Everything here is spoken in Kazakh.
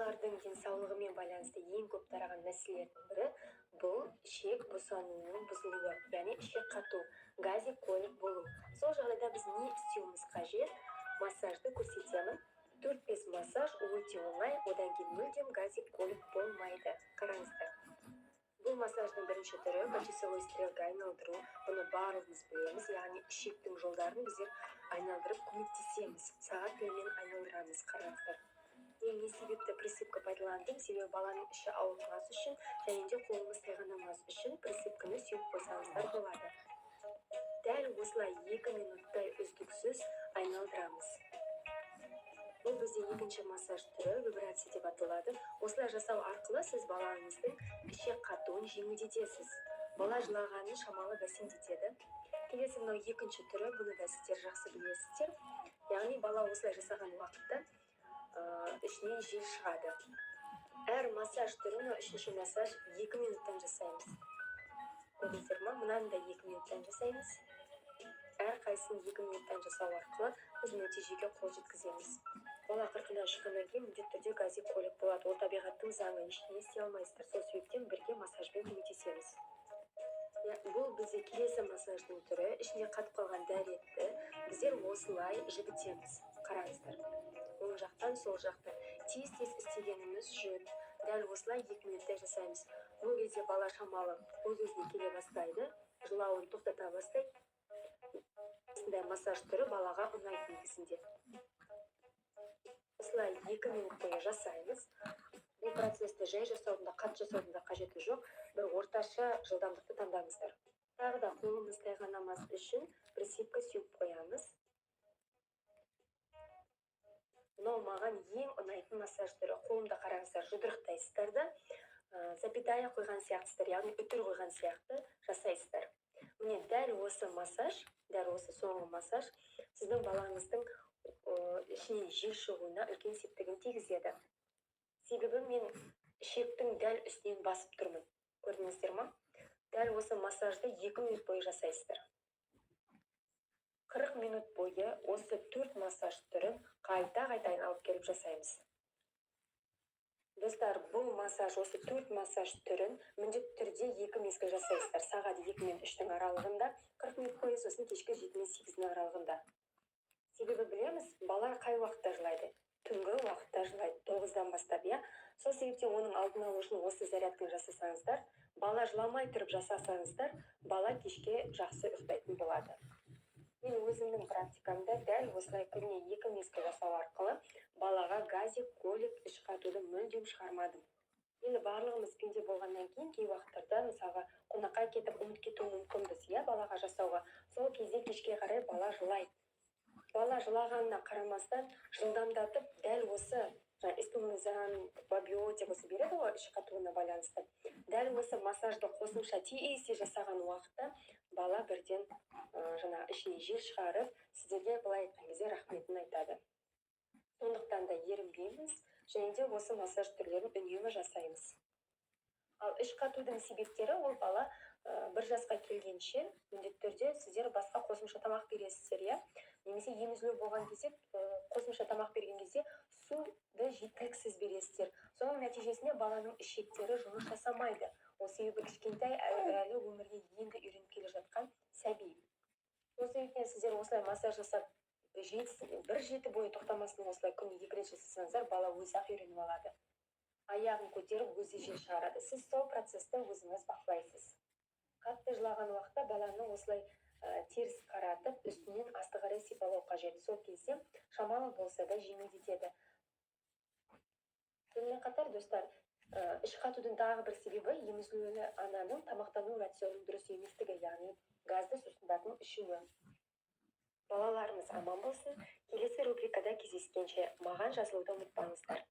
Балалардың денсаулығымен байланысты ең көп тараған мәселелердің бірі – бұл ішек босануының бұзылуы, яғни ішек қату, газик, колик болу. Сол жағдайда біз не істеуіміз қажет? Массажды көрсетемін. Төрт бес массаж өте оңай, одан кейін мүлдем газик, колик болмайды. Қараңыздар, бұл массаждың бірінші түрі – по часовой стрелке айналдыру. Бұны барлығымыз білеміз, яғни ішектің жолдарын біздер айналдырып көмектесеміз, сағат тілімен айналдырамыз. Қараңыздар, мен не себепті присыпка пайдаландым? Себебі баланың іші ауырмас үшін және де қолымыз тайғанамас үшін присыпканы сеуіп қойсаңыздар болады. Дәл осылай 2 минуттай үздіксіз айналдырамыз. Бұл бізде екінші массаж түрі, вибрация деп аталады. Осылай жасау арқылы сіз балаңыздың ішек қатуын жеңілдетесіз, бала жылағанын шамалы бәсеңдетеді. Келесі мынау екінші түрі, бұны да сіздер жақсы білесіздер, яғни бала осылай жасаған уақытта ішінен жел шығады. Әр массаж түрі, мынау үшінші массаж, 2 минуттан жасаймыз. Көрдіңіздер ма? Мынаны да 2 минуттан жасаймыз. Әрқайсысын 2 минуттан жасау арқылы біз нәтижеге қол жеткіземіз. Бала қырқынан шыққаннан кейін міндетті түрде газик, колик болады, ол табиғаттың заңы, ештеңе істей алмайсыздар. Сол себептен бірге массажбен көмектесеміз. Иә, бұл бізде келесі массаждың түрі. Ішінде қатып қалған дәретті біздер осылай жібітеміз. Қараңыздар, оң жақтан, сол жақтан тез тез істегеніміз жөн. Дәл осылай 2 минуттай жасаймыз. Бұл кезде бала шамалы өз өзіне келе бастайды, жылауын тоқтата бастайды. Осындай массаж түрі балаға ұнайды негізінде. Осылай 2 минут бойы жасаймыз. Бұл процесті жай жасаудың да, қатты жасаудың да қажеті жоқ, бір орташа жылдамдықты таңдаңыздар. Тағы да қолымыз тайғанамас үшін присыпка сеуіп қоямыз. Мынау маған ең ұнайтын массаж түрі. Қолымды, қараңыздар, жұдырықтайсыздар да, запятая қойған сияқтысыздар, яғни үтір қойған сияқты жасайсыздар. Міне, дәл осы массаж, дәл осы соңғы массаж сіздің балаңыздың ішінен жел шығуына үлкен септігін тигізеді, себебі мен ішектің дәл үстінен басып тұрмын. Көрдіңіздер ма? Дәл осы массажды 2 минут бойы жасайсыздар. 40 минут бойы осы төрт массаж түрін қайта қайта айналып келіп жасаймыз. Достар, бұл массаж, осы төрт массаж түрін міндетті түрде екі мезгіл жасайсыздар: сағат 2 мен 3-тің аралығында 40 минут бойы, сосын кешкі 7 мен 8-дің аралығында. Себебі білеміз, бала қай уақытта жылайды? Түнгі уақытта жылайды, 9-дан бастап, иә. Сол себептен оның алдын алу үшін осы зарядканы жасасаңыздар, бала жыламай тұрып жасасаңыздар, бала кешке жақсы ұйықтайтын болады. Мен өзімнің практикамда дәл осылай күніне екі мезгіл жасау арқылы балаға газик, колик, іш қатуды мүлдем шығармадым. Енді барлығымыз пенде болғаннан кейін кей уақыттарда, мысалға, қонаққа кетіп, ұмытып кетуі мүмкінбіз, иә, балаға жасауға. Сол кезде кешке қарай бала жылайды. Бала жылағанына қарамастан, жылдамдатып, дәл осы жаңа эстумизан, пробиотик осы береді ғой іш қатуына байланысты, дәл осы массажды қосымша тез тез жасаған уақытта бала бірден жаңа ішіне жел шығарып, сіздерге, былай айтқан кезде, рахметін айтады. Сондықтан да ерінбейміз және де осы массаж түрлерін үнемі жасаймыз. Ал іш қатудың себептері – ол бала 1 жасқа келгенше міндетті түрде сіздер басқа қосымша тамақ бересіздер, иә, немесе емізілу болған кезде, қосымша тамақ берген кезде суды жеткіліксіз бересіздер. Соның нәтижесінде баланың ішектері жұмыс жасамайды. Ол себебі кішкентай, әлі өмірге енді үйреніп келе жатқан сәби. Сол себептен сіздер осылай массаж жасап, бір жеті бойы тоқтамастан осылай күніне екі рет жасасаңыздар, бала өзі ақ үйреніп алады, аяғын көтеріп, өзі жел шығарады. Сіз сол процесті өзіңіз бақылайсыз. Қатты жылаған уақытта баланы осылай теріс қаратып, үстінен асты қарай сипалау қажет. Сол кезде шамалы болса да жеңілдетеді. Сонымен қатар, достар, іш қатудың тағы бір себебі – емізулі ананың тамақтану рационының дұрыс еместігі, яғни газды сусындардың ішуі. Балаларымыз аман болсын! Келесі рубрикада кездескенше! Маған жазылуды ұмытпаңыздар.